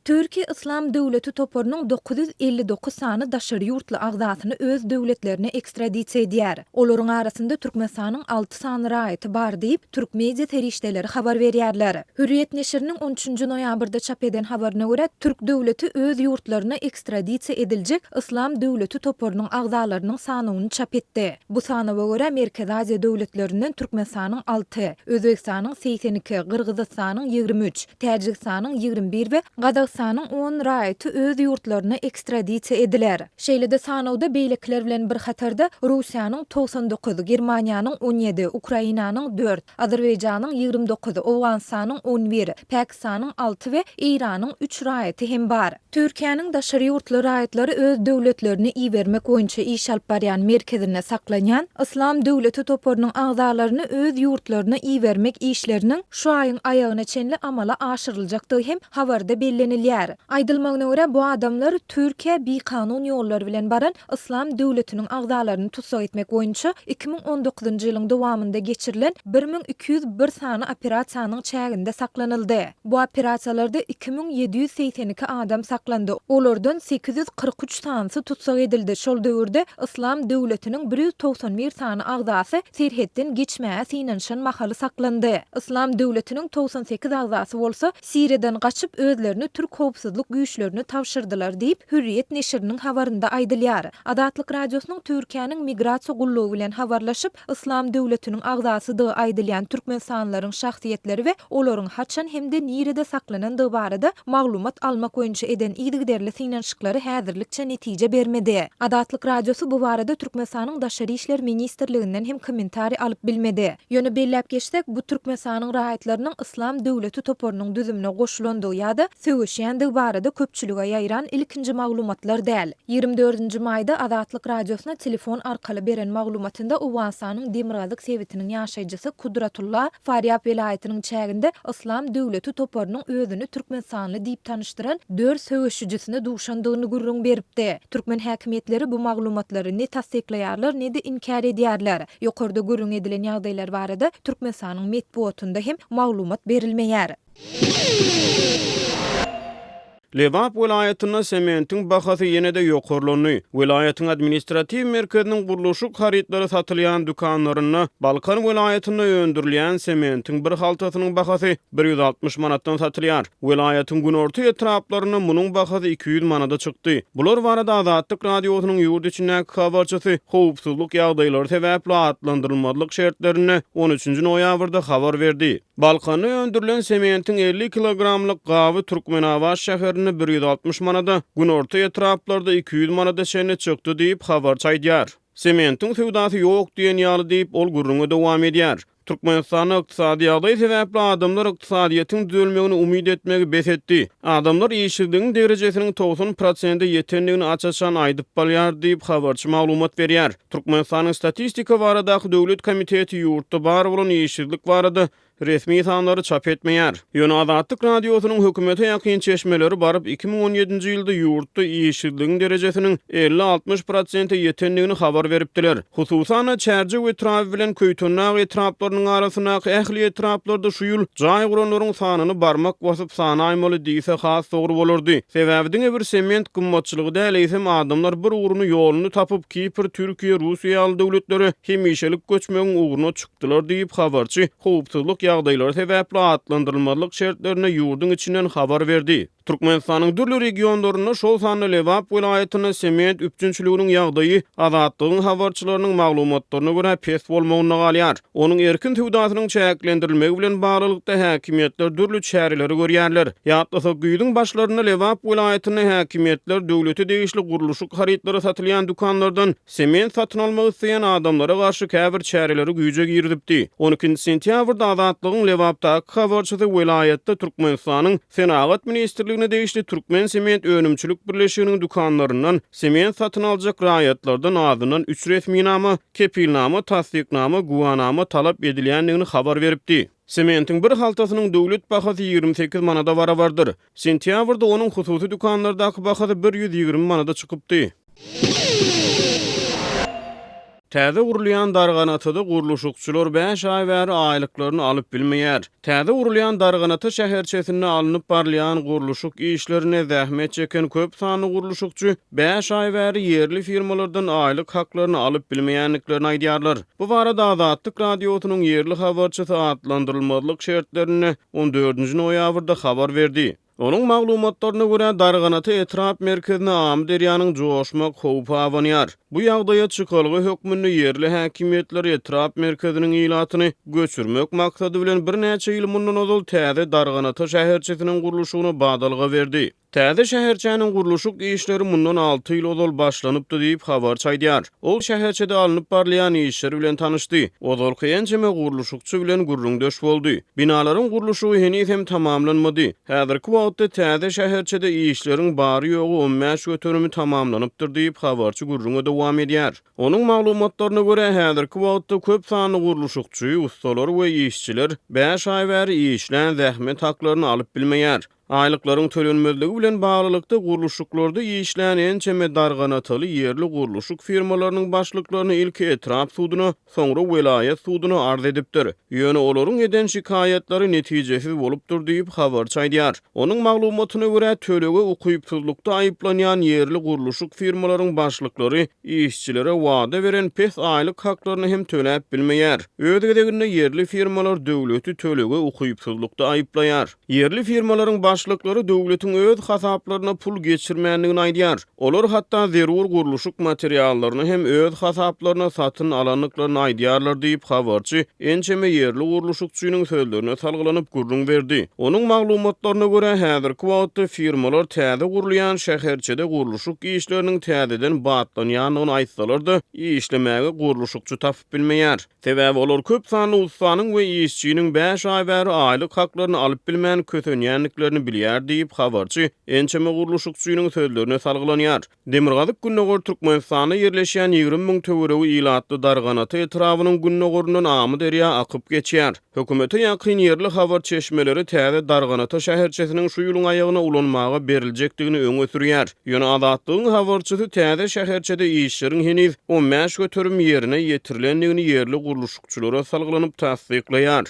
Türkiýe Yslam döwleti toparynyň 959 sany daşary ýurtly agzasyny öz döwletlerine ekstradisiýa edýär. Olaryň arasynda Türkmenistanyň alty sany raýaty bar diýip, türk media serişdeleri habar berýärler. Hürriýet neşiriniň on üçünji noýabrda çap eden habaryna görä, türk döwleti öz ýurtlaryna ekstradisiýa ediljek Yslam döwleti toparynyň agzalarynyň sanawyny çap etdi. Bu sanawa görä, Merkezi Aziýa döwletlerinden Türkmenistanyň alty, Özbegistanyň 82, Gyrgyzystanyň 23, Täjigistanyň 21 we Gazagystanyň on raýaty öz ýurtlaryna ekstradisiýa ediler. Şeýle-de sanawda beýlekiler bilen bir hatarda Russiýanyň 99, Germaniýanyň 17, Ukrainanyň dört, Azerbaýjanyň 29, Owganystanyň 11, Pakistanyň alty we Eýranyň üç raýaty hem bar. Türkiýäniň daşary ýurtly raýatlary öz döwletlerine ibermek boýunça iş alyp barýan merkezinde saklanýan Yslam döwleti toparynyň agzalaryny öz ýurtlaryna ibermek işleriniň şu aýyň aýagyna çenli amala aşyryljakdygy hem habarda bellenilýär. Aýdylmagyna görä, bu adamlar Türkiýä bikanun ýollar bilen baran Yslam döwletiniň agzalaryny tussag etmek boýunça 2019-njy ýylyň dowamynda geçirilen 1201 sany operasiýanyň çäginde saklanyldy. Bu operasiýalarda 2782 adam saklandy, olardan 843 sanysy tussag edildi, şol döwürde Yslam döwletiniň 191 sany agzasy serhetden geçmäge synanyşan mahaly saklandy. Yslam döwletiniň 98 agzasy bolsa Siriýadan gaçyp, özlerini türk howpsuzlyk güýçlerine tabşyrdylar diýip, Hürriýet neşiriniň habarynda aýdylýar. Azatlyk Radiosynyň Türkiýäniň Migrasiýa gullugy bilen habarlaşyp, Yslam döwletiniň agzasydygy aýdylýan türkmenistanlylaryň şahsyýetleri we olaryň haçan hem-de nirede saklanandygy barada maglumat almak boýunça eden yzygiderli synanyşyklary häzirlikçe netije bermedi. Azatlyk Radiosy bu barada Türkmenistanyň Daşary işler ministrliginden hem kommentariý alyp bilmedi. Ýöne belläp geçsek, bu Türkmenistanyň raýatlarynyň Yslam döwleti toparynyň düzümine goşulandygy ýa-da söweşýändigi barada köpçülige ýaýran ilkinji maglumatlar däl. 24-nji maýda Azatlyk Radiosyna telefon arkaly beren maglumatynda Owganystanyň demirgazyk sebitiniň ýaşaýjysy Kudratulla Farýab welaýatynyň çäginde Yslam döwleti toparynyň özüni türkmenistanly diýip tanyşdyran dört söweşijisine duşandygyny gürrüň beripdi. Türkmen häkimiýetleri bu maglumatlary ne tassyklaýarlar, ne-de inkär edýärler. Ýokarda gürrüň edilen ýagdaýlar barada Türkmenistanyň metbugatynda hem maglumat berilmeýär. Lebap welaýatynda sementiň bahasy ýene-de ýokarlandy. Welaýatyň administratiw merkeziniň gurluşyk harytlary satylýan dükanlarynda Balkan welaýatynda öndürilýän sementiň bir haltasynyň bahasy 160 manatdan satylýar. Welaýatyň günorta etraplarynda munuň bahasy 200 manada çykdy. Bular barada Azatlyk Radiosynyň ýurt içindäki habarçysy howpsuzlyk ýagdaýlary sebäpli atlandyrylmazlyk şertlerinde on üçünji noýabrda habar berdi. Balkanda öndürilen sementiň 50 kilogramlyk gaby Türkmenabat şäherinde 160 manada, günorta etraplarda 200 manada çenli çykdy diýip, habarçy aýdýar. Sementiň söwdasy ýok diýen ýaly diýip, ol gürrüňe dowam edýär. Türkmenistanda ykdysady ýagdaý sebäpli adamlar ykdysadyýetiň düzelmegini umyt etmegi bes etdi. Adamlar işsizligiň derejesiniň 90 prosente ýetendigini aç-açan aýdyp balýar diýip, habarçy maglumat berýär. Türkmenistanyň Statistika baradaky döwlet komiteti ýurtda bar bolan işsizlik barada resmi sanlary çap etmeýär. Ýöne Azatlyk Radiosynyň hökümete ýakyn çeşmeleri baryp 2017-nji ýylda ýurtda işsizligiň derejesiniň 50-60 prosente ýetendigini habar beripdiler. Hususan-da, Çärjew etraby bilen Köýtendag etraplarynyň arasyndaky ähli etraplarda şu ýyl jaý guranlaryň sanyny barmak basyp sanaýmaly diýse has dogry bolardy. Sebäbi diňe bir sement gymmatçylygy däl, eýsem adamlar bir ugruny ýoluny tapyp Kipr, Türkiýe, Russiýa ýaly döwletlere hemişelik göçmegiň ugruna çykdylar diýip, habarçy howpsuzlyk ýagdaýlary sebäpli atlandyrylmazlyk şertlerinde ýurduň içinden habar berdi. Türkmenistanyň dürli regionlarynda, şol sanda Lebap welaýatynda sement üpjünçiliginiň ýagdaýy Azatlygyň habarçylarynyň maglumatlaryna görä pes bolmagynda galýar. Onuň erkin söwdasynyň çäklendirilmegi bilen baglylykda häkimiýetler dürli çäreleri görýärler. Ýatlasak, güýzüň başlarynda Lebap welaýatynda häkimiýetler döwlete degişli gurluşyk harytlary satylýan dükanlardan Sement satyn almak isleýän adamlara garşy käbir çäreleri güýje girizipdi. On ikinji sentýabrda Azatlygyň Lebapdaky habarçysy welaýatda Türkmenistanyň Senagat ministrligine degişli Türkmensement önümçilik birleşiginiň dükanlaryndan sement satyn aljak raýatlardan azyndan üç resminama, kepilnama, tassyknama, güwanama talap edilýändigini habar beripdi. Sementiň bir haltasynyň döwlet bahasy 28 manada barabardyr. Sentýabrda onuň hususy dükanlardaky bahasy 120 manada çykypdy. Täze gurulýan Darganatada gurluşykçylar bäş aý bäri aýlyklaryny alyp bilmeýär. Täze gurulýan Darganata şäherçesinde alnyp barylýan gurluşyk işlerinde zähmet çeken köp sanly gurluşykçy bäş aý bäri ýerli firmalardan aýlyk haklaryny alyp bilmeýändiklerini aýdýarlar. Bu barada Azatlyk Radiosynyň ýerli habarçysy atlandyrylmazlyk şertlerinde on dördünji noýabrda habar berdi. Onuň maglumatlaryna görä, Darganata etrap merkezine Amyderýanyň joşmak howpy abanýar. Bu ýagdaýa çykalga hökmünde ýerli häkimiýetler etrap merkeziniň ilatyny göçürmek maksady bilen birnäçe ýyl mundan ozal täze Darganata şäherçesiniň gurluşygyna badalga berdi. Täze şäherçäniň gurluşyk işleri mundan alty ýyl ozal başlanypdy diýip, habarçy aýdýar. Ol şäherçede alnyp barylýan işler bilen tanyşdy. Ozalky ençeme gurluşykçy bilen gürrüňdeş boldy. Binalaryň gurluşygy heniz hem tamamlanmady. Häzirki wagtda täze şäherçede işleriň bary-ýogy 15 göterimi tamamlanypdyr diýip, habarçy gürrüňe dowam edýär. Onuň maglumatlaryna görä, häzirki wagtda köp sanly gurluşykçy, ussalar we işçiler bäş aý bäri işlän zähmet haklaryny alyp bilmeýär. Aýlyklaryň tölenmezligi bilen baglylykda, gurluşyklarda işlän ençeme darganataly ýerli gurluşyk firmalarynyň başlyklaryny ilki etrap suduna, soňra welaýat suduna arz edipdir. Ýöne olaryň eden şikaýatlary netijesiz bolupdyr diýip, habarçy aýdýar. Onuň maglumatyna görä, tölege ukypsyzlykda aýyplanýan ýerli gurluşyk firmalaryň başlyklary işçilere wada beren pes aýlyk haklaryny hem töläp bilmeýär. Öz gezeginde ýerli firmalar döwleti tölege ukypsyzlykda aýyplaýar. Ýerli firmalaryň başlyklary döwletiň öz hasaplaryna pul geçirmändigini aýdýar. Olar hatda zerur gurluşyk materiallaryny hem öz hasaplaryna satyn alandyklaryny aýdýarlar diýip, habarçy ençeme ýerli gurluşykçynyň sözlerine salgylanyp gürrüň berdi. Onuň maglumatlaryna görä, häzirki wagtda firmalar täze gurulýan şäherçede gurluşyk işleriniň täzeden batlanýandygyny aýtsalar-da, işlemäge gurluşykçy tapyp bilmeýär. Sebäbi olar köp sanly ussanyň we işçiniň bäş aý bäri aýlyk haklaryny alyp bilmän kösenýändiklerini bilýär diýip, habarçy ençeme gurluşykçynyň sözlerine salgylanýar. Demirgazyk-gündogar Türkmenistanda ýerleşýän 20 müň töweregi ilatly Darganata etrabynyň gündogaryndan Amyderýa akyp geçýär. Hökümete ýakyn ýerli habar çeşmeleri täze Darganata şäherçesiniň şu ýylyň aýagyna ulanmaga beriljekdigini öňe sürýär. Ýöne Azatlygyň habarçysy täze şäherçede işleriň heniz 15% ýerine ýetirilendigini ýerli gurluşykçylara salgylanyp tassyklaýar.